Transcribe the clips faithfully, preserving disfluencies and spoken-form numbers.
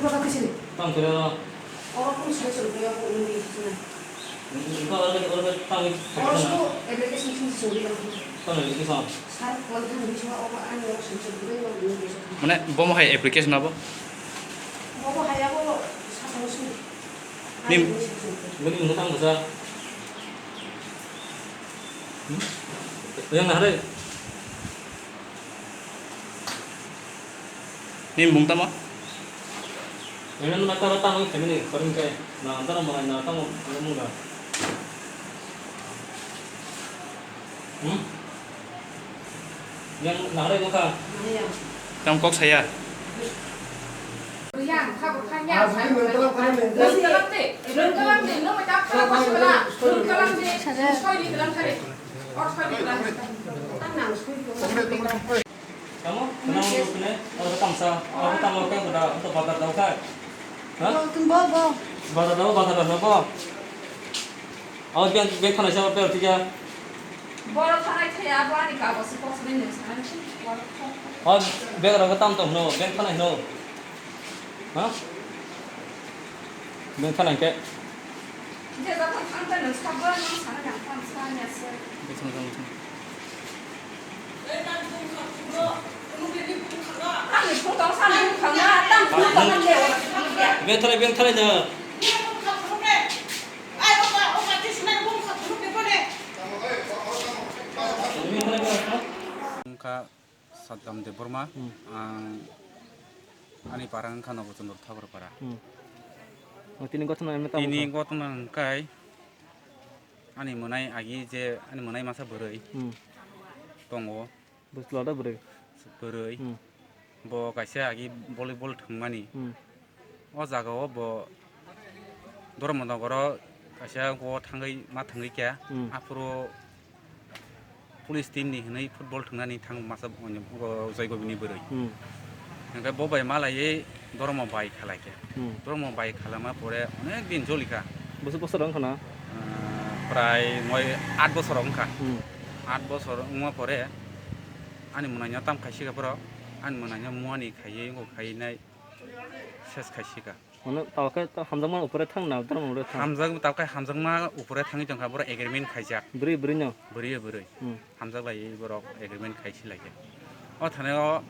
Tang kore ro. Oro kung sai chwng khe abo nungni sina. Nungkha oro khe, oro khe tang khe. Oro so application sini chwng khe. Tang khe kisa. Sir, kol thang di sima obo ani oro sai chwng khe nungni sina. Mane, bomo hai application abo? Bobo hai abo sasao sini. Nim. Ani sini chwng khe. Bini mungkha tang kisa. Hmm? Yang nahare. Ni bung tamo? Ini nama tara tamo ini koring kai. Na antara mana na tamo mungga. Hmm? Yang nahare muka. Tam kok saya. Tamo? Kenang sini, oro tamsa, oro tamo khe kuda, untuk bazar dao kha. Ha? Bo, bo, bo. Bazar dao, bazar dao, bo. Abo beng, beng thanai sa, beng thikya. Boro thanai thaya, abo ani kagos se kok se beng nang sana. O beng rok tam tong no, beng thanai no. Ha? Beng thanai khe. Je jokhon thang tong nang sabo nang sana nang tam sa nya se. Bosong, bosong, bosong. Beng thanai, beng thanai na. Wngkha Saddam Debbarma, hmm. Ang ani para wngkha Nobo Chandra Thakur para. Hmm. O tini gotno emne tamo Tini kha? Gotno wngkha ani mwnai agi je ani mwnai masa bwrwi Hmm. Tongo. Bwsla da bwrwi? Bwrwi. Hmm. Bo kaisa agi volleyball thwngmani. Hmm. O jagao bo Dharmanagaro kaisa o thangwi ma thangwi kha. Hmm. Aphuru police team ni hwnwi football thwngna ni thang masa o Joy Gobini bwrwi. Hmm. Hwnkhe bo bai malaiwi Dharma bai khalai kha. Hmm. Dharma bai khalama pore onek din jolikha. Bwswk bosor wngkha na? Ah, prai noi aat bosor wngkha. Hmm. Aat bosor wngma pore ani mwnaino tam khaisika borok, ani mwnaino muani khaiwi wngkha khainai ses khaisika. Mane tawkhe ta hamjakma upore thang na, dharma upore thang? Hamjak, tawkhe hamjakma upore thangwi tongkha, borok agreement khaijak. Bwrwi bwrwino? Bwrwi bwrwi. Hmm. Hamjaklaiwi borok agreement khaisi laikha. O thani o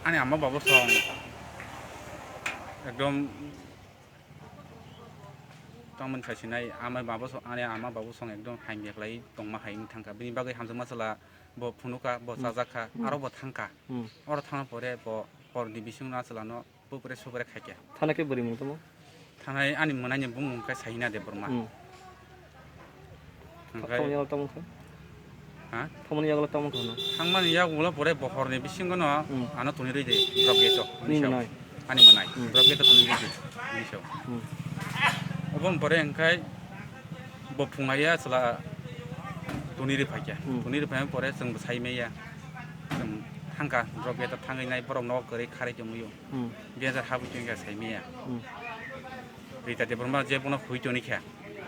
ani ama babu song ekdom tamoni saisinai ama babu song, ani ama babu song ekdom hamya khlai tongma hai wng thangkha. Bini bagwi hamjakma chwla bo phunukha, bo Hmm. chajakha, Hmm. Aro bo thangkha. Hmm. Oro thangna pore bo horni bisingno a chwlano Bupre supre khaikhe. Thana khe bwrwi mung tamo? Thanai ani mwnaini bumung khe Sahina Debbarma. Hmm. Hwnkhe Thangmani yago tamo khe? Ha? Thangmani yago tamo khe hwnwi? Thangmani yago ulo pore bo horni bisingono Hmm. Ano tuni rwi de drop gate o. Ni Ani sao. Mwnai? Ani mwnai. Hmm. Drop gate o tuni rwi de. Ani sao. Hmm. Oboni pore hwnkhe bo phunglaiya chwla tuni rwi phaikha. Hmm. Tuni rwi phaima pore chwng bwsai maya. Chwng thangkha drop gate o thangwi nai borok nogo kwrwi kharwi tongwio. Hmm. Biyajak habwi tongkha saimaya. Hmm. Rita Debbarma je bono hui toni kha.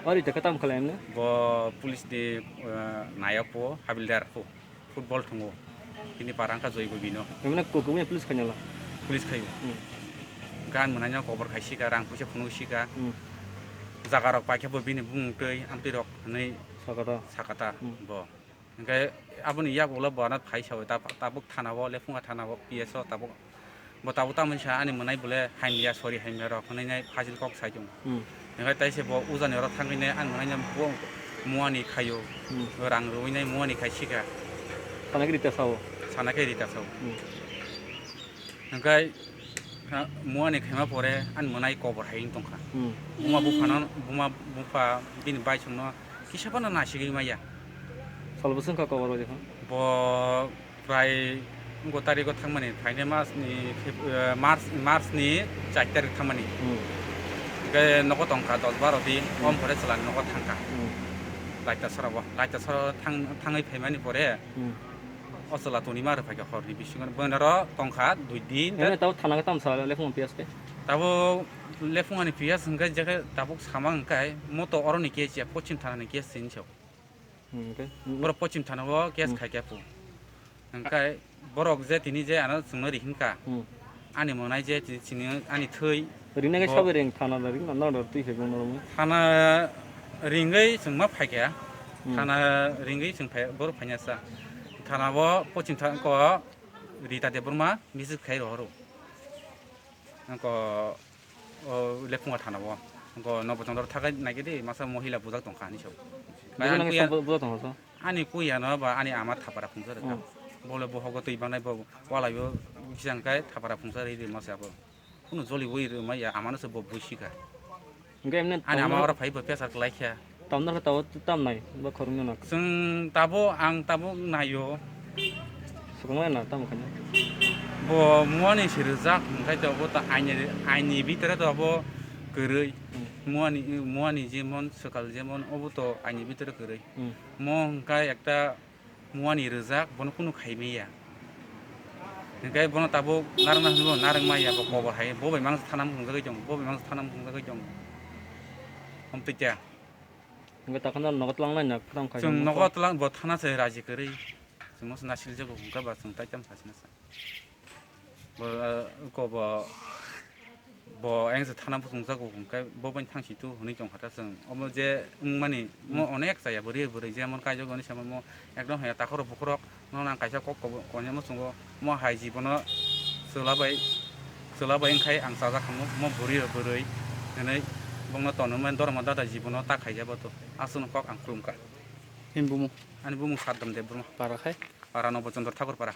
O Rita khe tamo khlai emne? Bo police ni, eh, nayok po, habildar po, football thungo. Bini para wngkha Joy Gobino. Emne kukumya police khainala? Police khaio. Hmm. Gan mwnai no kobor khai sika, rang puisa phunuk sika. Hmm. Jaga rok paikhe bo bini bumung twi amtwi rok hwnwi Sakata. Sakata Hmm. Bo. Hwnkhe aboni yagulo bo ano phai sao, ta-, tabuk thana o, Lephunga thana o, P S o tabuk, bo tabuk tamoni sa ani mwnai bole hamya, sori hamya rok hwnwi nai phajil kok sai tongo. Hmm. Hwnkhe taise bo ujani oro thangwi nai ani mwnai no bo muani khaio, Hmm. rang rwui nai muani khai sika. Sana khe Rita sao? Sana khe Rita sao. Hmm. Hwnkhe, ha, muani khaima pore ani mwnai kobor hai wng tongkha. Hmm. Buma buphano, buma bupha bini baisongno kisa phano nasigwi maya. Sal bwswk wngkha kobor bai dekha? Bo prai wngkha tariko thangmani, phainai mas ni Feb-, eh, March, March ni char tarik thangmani. Hmm. Hwnkhe nogo tongkha dos baro din, Hmm. om pore chwla nogo thangkha. Hmm. Laita sora bo, laita sora thang-, thangwi phaimani pore, Hmm. O chwla toni ma rwphaikha horni bisingo. Boino ro tongkha dui din. Ene tabuk thana khe tamo sa Lephunga P S khe? Tabuk Lephungani P S hwnkhe je khe tabuk sama hwnkhe moto oroni case ya, Pochim thanani case se hinwi sao. Hmm, hwnkhe? Borok Pochim thana o case Hmm. khaikha phu. Hwnkhe borok je tini je ano chwngno rihinkha. Hmm. Ani mwnai je ti-, chini ani thwi. Rinai khe bo sabai ring thana da ring na, nang da twi phai bung norok. Thana ringwi chwng ma phaikha. Hmm. Thana ringwi chwng phai, boro phaina sa. Thana bo pochim tha ko Rita Debbarma visit khai rohoro. Ko, o, Lephunga thana bo. Ko Nobo Chondro thakai naikhe de masa mohila bujak tongkha ani so. Bujak nang ani kuya, sa bu-, bujak tongkha sa? Ani kuya no ba ani ama thapara phungsa rwkha. Hmm. Bole bo hogo twi bangnai bo walaio bisang kai thapara phungsa rwi rwi masa bo. Kunu joli bui rwmai ya, amano se bo buisika. Hwnkhe emne ani ama oro phai bo pesar kwlai kha. Tamno khe tabo tam nai, bo khoroknwi no. Chwng tabo, ang tabo naio. Swkang lai na tamo khaina. Bo muani se rijak, hwnkhe to bo to aini, aini bitore to bo kwrwi. Hmm. Muani, muani jemon, swkal jemon, obo to aini bitore kwrwi. Hmm. Mo hwnkhe ekta muani rijak, bono kunu khaimaya. Hwnkhe bono tabuk narwkna hwnwi bo narwkmaya, bo kobor hai, bo bai mangsa thana muchungjagwi tongo, bo bai mangsa thana muchungjagwi tongo. Omtwi khe. Hwnkhe takhana nogo twlangnai na, kwthang khai chwng hwnwi nogo kok twlang, bo thana se raji kwrwi. Chwngno se nasiljago, hwnkhe ba chwng tai tamo sachina sa. Bo, eh, ko bo, bo ayang se thana muchungjago, hwnkhe bo bai thangsi tu hwnwi tongkha ta chwng. Omo je wngmani, mo hmm, onek chaya bwrwi bwrwi jemon kaijakgo hwnwi saimano, mo ekdom haya takhorok bukhorok no nang kaisa kok kobo koinai muchungo, mo hai jibono chwla bai, chwla bai wngkhai ang chajak khamu, mo bwrwi rok bwrwi hwnwi bongno tonwi mani dorma dada jibono ta khaijak bo to. Aswkno kok ang khulumkha. Nini bumung? Ani bumung Saddam Debbarma. Para khai? Para Nobo Chondro Thakur para.